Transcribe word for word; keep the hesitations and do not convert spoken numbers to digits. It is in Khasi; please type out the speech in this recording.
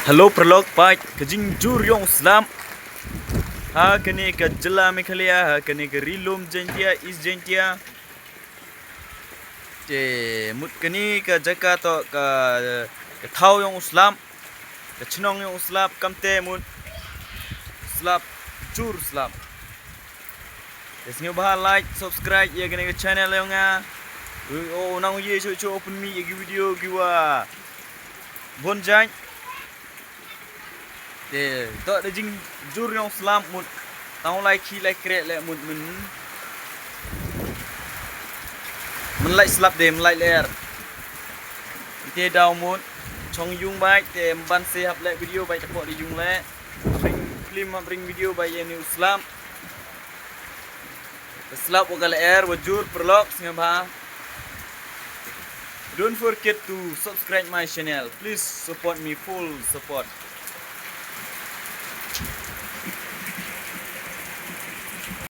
Hello paralok, peit ka jingjur jong u slap ha kane ka jylla Meghalaya, ha kane ka ri lum Jaintia, East Jaintia. Te mut kane ka jaka to ka, ka thaw jong u slap, ka chnong jong u slap, kamte mut slap, jur slap. Te sngewbha like, subscribe ïa kane ka channel jong nga. U, u nang ïa shu shu open mi ïa ki video kiwa bun jait. Te to da jingjur jong u slap mut. Tang lai khi lai kreh leh mut men. Men lai slap de, men lai ler. Te daw mut chong yung beit, te ban se hap leh video beit, te pok de yung leh. Ring film, hap ring video beit ïa une u slap. Te slap wa ka lyer wa jur paralok, sngewbha. Don't forget to subscribe my channel. Please support me, full support.